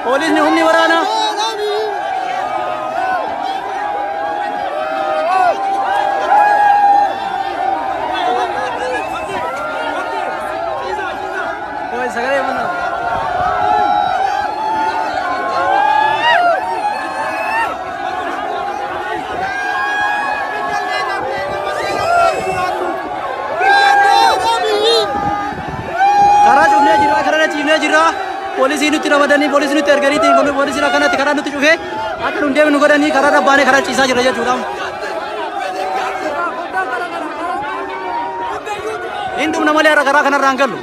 Poolisni humni waraanaa. Sagalee mana. Karaa cufnee jirra, karaa ciifnee jirra. Poolisii nutti ramadanii, poolisii nutti erganiitiin kun poolisiin akkanatti karaa nutti cufee akka nu deemnu godhanii karaa rabbaanee karaa ciisaa jirra jechuudha. Hin dhumna malee har'a karaa kanarraa hin gallu.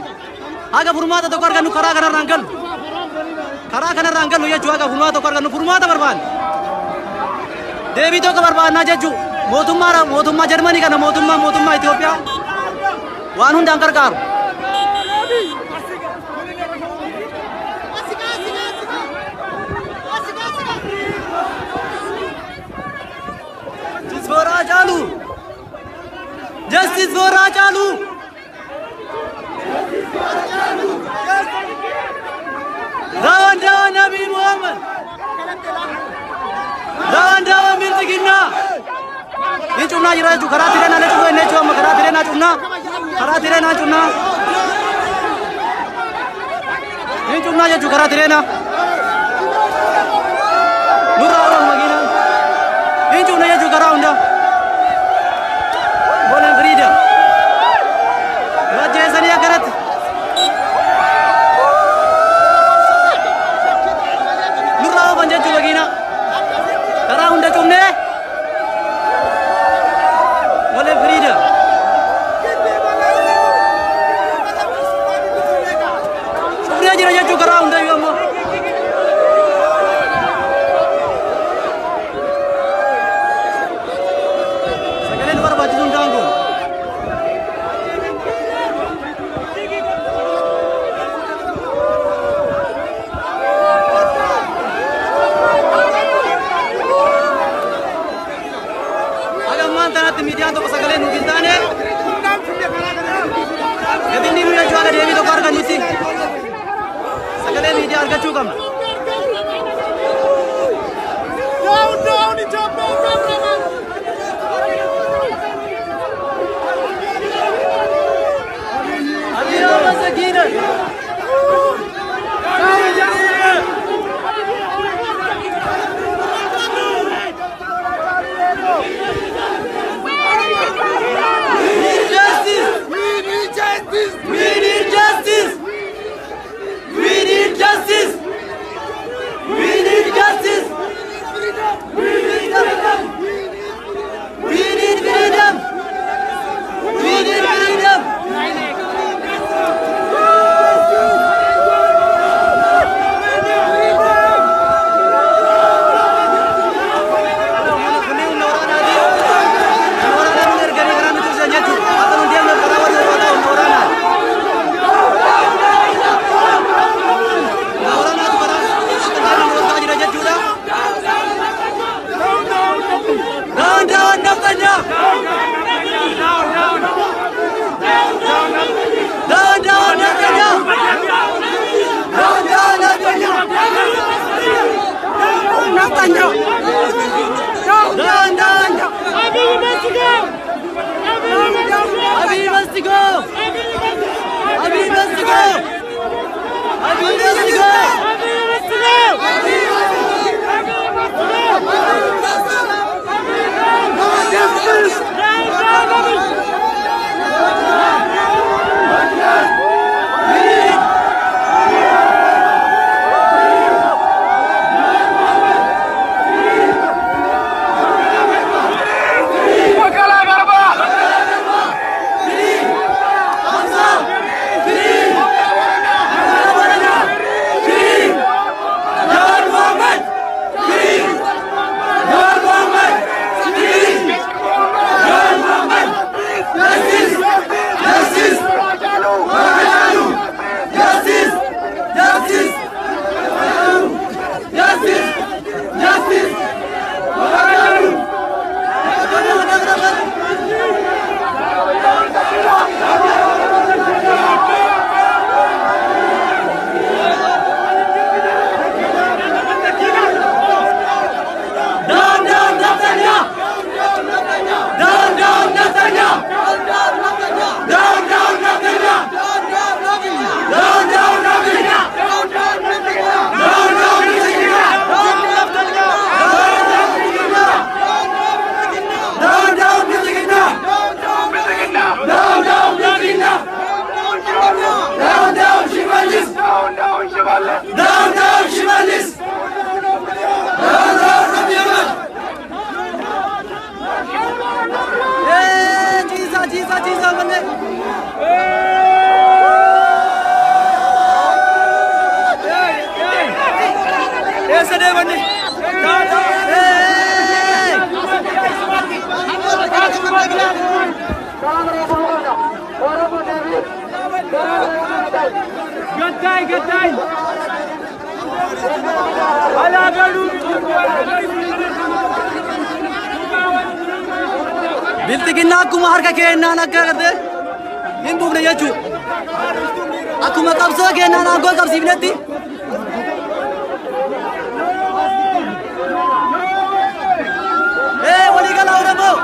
Haga furmaata tokko argannu karaa kanarraa hin gallu. Karaa kanarraa hin gallu jechuu haga furmaata tokko argannu furmaata barbaanna. Deebii tokko barbaannaa jechuu mootummaa mootummaa Jarmanii kana mootummaa mootummaa Itoophiyaa waan hundaan gargaaru. Justice for Hachalu! Justice for Hachalu! Down down Abiy Muhammad! Down down Bilxiginnaa! Ni cufnaa jira jechuudha. Karaa tireenaa illee cufuu jennee jechuudha. Amma karaa tireenaa cufnaa. Karaa tireenaa cufnaa. Ni cufnaa jechuudha karaa tireenaa. Nurraa oolaa makiinaan. Ni cufna jechuudha karaa hundaa. Boleen freedom. Ajjeesanii akkanatti. Nurraa oofan jechuudha makiinaa. Karaa hunda cufnee. Boleen freedom. Cufnee jira jechuudha karaa hundayyuu ammoo. Sagaleen nu barbaachisu hundaan kun. Haga ammaan tanatti miidiyaan tokko sagalee nuuf hin taane gadinni nu jechuu haga deebii tokko argannutti sagalee miidiyaa argachuu qabna. Down, down, Ethiopia government! Abiy Ahmed Sakina. We need justice. We need justice! We need justice. We need justice. We need justice. We need freedom. We need freedom. We need freedom. Kunni humna waraanaati. Humna waraanaa nun erganii karaa nuti ibsan jechuudha. Akka nun deemnuuf karaa warri barbaada humna waraanaati. Humna waraanaatu karaa akka deemnu nu dhorkaa jira jechuudha. Down down nafxanyaa! Down down nafxanyaa! Down down nafxanyaa! Nafxanyaa! Down down! Abiy must go! Abiy must go! Abiy must go! Abiy must go! Abiy must go! Abiy must go! Down, down, Abiy! Eessa deemanni? Gattaay gattaay. Alaa galuu. Bilxiginnaa akkuma harka kennaan akka agartee hin buufne jechuudha. Akkuma qabsoo kennaan aangoo qabsiifnetti. Ee walii galaa Oromoo.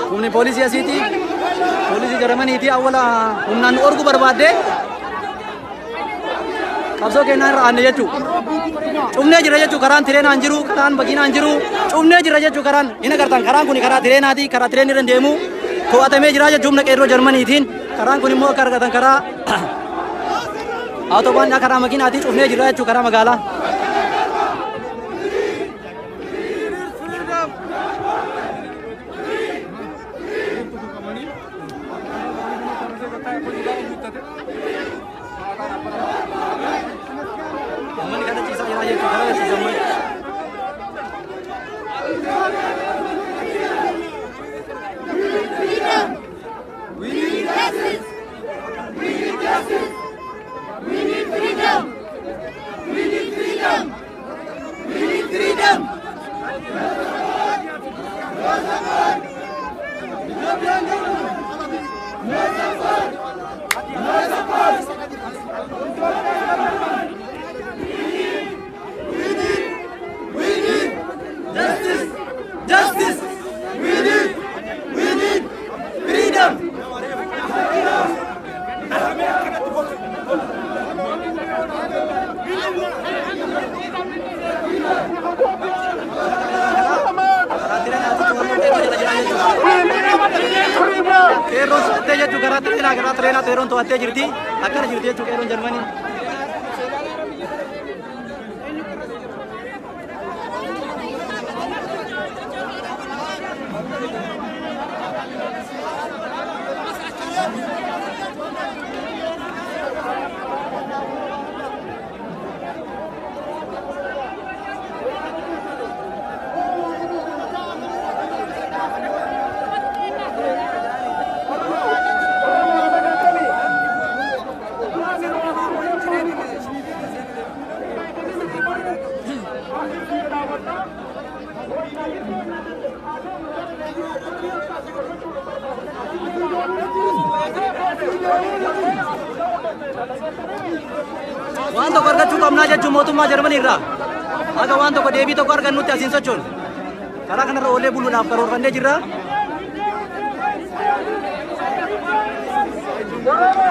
Humni poolisii asiiti. Poolisii Jarmaniiti awwala humnaan nu orgu barbaadde qabsoo kennaa irra aanne jechuudha. Cufnee jira jechuudha karaan tireenaan jiru, karaan makiinaan jiru, cufnee jira jechuudha karaan. Hin agartan karaan kun karaa tireenaati, karaa tireen irra deemu to'atamee jira jechuudha humna qeerroo Jarmaniitiin. Karaan kun immoo akka argatan karaa Autobaan karaa makiinaati cufnee jira jechuudha karaa magaalaa. Uummanni kana ciisaa jira jechuudha karaa ciisaa uummanni. We need justice! We need justice! We need freedom! We need freedom! We need freedom! No support! Ethiopian government! No support! No support! We need Justice! Justice! We need freedom! Qeerroon to'attee jechuun karaa tireenaa qeerroon to'attee jirti. Akkana jirti jechuun qeerroon Jarmanii. Waan tokko argachuu qabnaa jechuun mootummaa Jarmanii irraa. Haga waan tokko deebii tokko argannutti asiin sochoonu. Karaa kanarra oolee buluudhaaf karoorfannee jirra.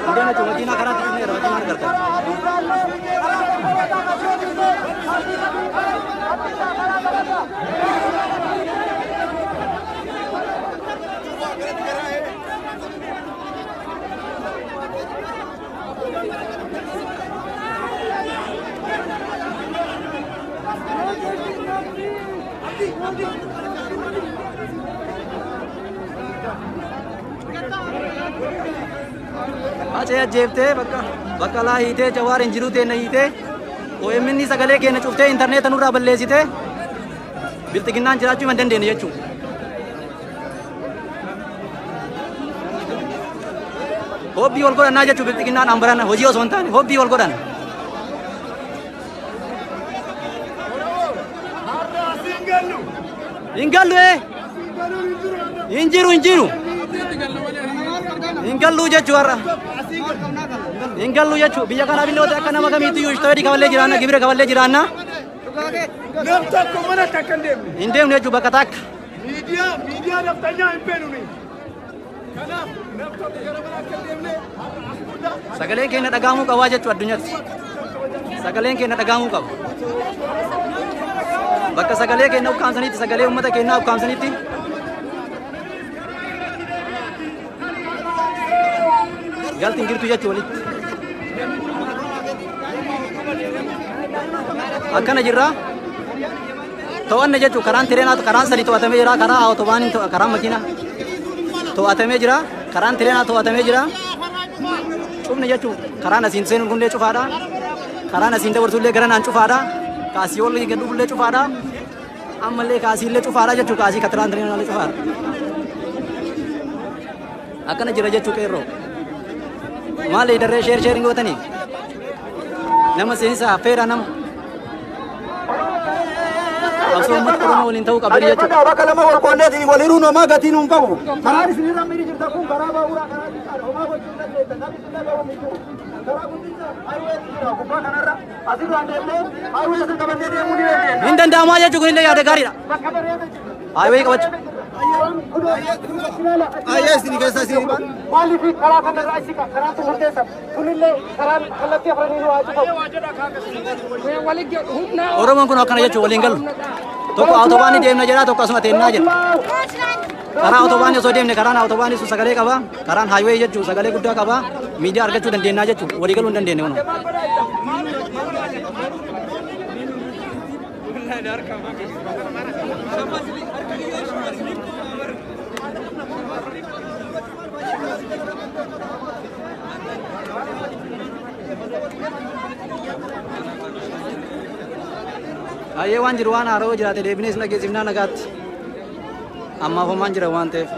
Hundeen jechuun makiinaa karaatti dhufneera makiinaa argartan. Acee ajjeeftee bakka baqqalaa hiitee Jawaar hin jiru teenna hiitee OMN sagalee keenya cuftee intarneeta nurraa balleessitee bilxiginnaan jiraachuu hin dandeenye jechuudha. Hobbii wal godhannaa jechuudha bilxiginnaan ambaran hojii osoo hin taane hobbii wal godhan. Hin gallu ee hin jiru hin jiru. Hin gallu jechuu har'a. Hin gallu jechuu biyya kanaaf illee akka nama kamiitti iyyuu ishtoodii kaballee jiraanna gibira kaballee jiraanna. Nam tokko mana takka hin deemne. Hin deemne jechuu bakka takka. Miidiyaa miidiyaa naftanyaa hin beenu nuyi. Kanaaf nam tokko gara mana akka hin deemne har'a as booda. Sagaleen keenya dhagahamuu qabaa jechuu addunyaatti. Sagaleen keenya dhagahamuu qaba. Bakka sagalee keenya ukkaamsanitti sagalee uummata keenyaa ukkaamsanitti. Galti hin jirtu jechuu walitti. Akkana jirra. To'anne jechuu karaan tireenaa karaan sadi to'atamee jira, karaa awutobaaniin karaan makiinaa to'atamee jira, karaan tireenaa to'atamee jira. Cufne jechuu karaan asiin seenuun kunillee cufaadha. Karaan asiin dabarsullee gara naan cufaadha. Kaasii ol gad dhufullee cufaadha. Ammallee kaasiillee cufaadha jechuu kaasii katiraan tireenaa cufaadha. Akkana jira jechuu qeerroo. Maali darree sheer sheer hin gootanii? Nama seensa affeera nama. Qabsoo uummata Oromoo waliin ta'uu qabdanii jechuudha. Bakka lama wal qoonneetiin wal hiruun homaa gatii nuun qabu. Karaan isin irra miidhi jirta kun karaa baaburaa karaa xiqqaadha. Homaa gochuu hin dandeettan. Namni isin dhagahu hin jiru. Karaa guddicha highway jira gubbaa kanarra asirraan deemnee highway isin qabannee deemuu ni dandeenya. Hin danda'amaa jechuun kunillee yaada gaariidha. Bakka bareeda jira. Highway qabachuu. Ayyee isin keessa isin baan. Maaliif karaa kanarraa isin karaatu murteessa. Kunillee karaan kallattii afranii waa cufamu. Oromoon kun akkana jechuun waliin galu. Tokko autobaanii deemna jedha, tokko asuma teennaa jedha. Karaa autobaanii osoo deemne karaan autobaanii sun sagalee qaba. Karaan highway jechuun sagalee guddaa qaba. Miidiyaa argachuu dandeenya jechuun walii galuu hin dandeenye kun. Ayyee waan jiru waan haara'oo jiraate deebinee isin dhageessifnaa nagaatti. Ammaaf homaan jira waan ta'eef.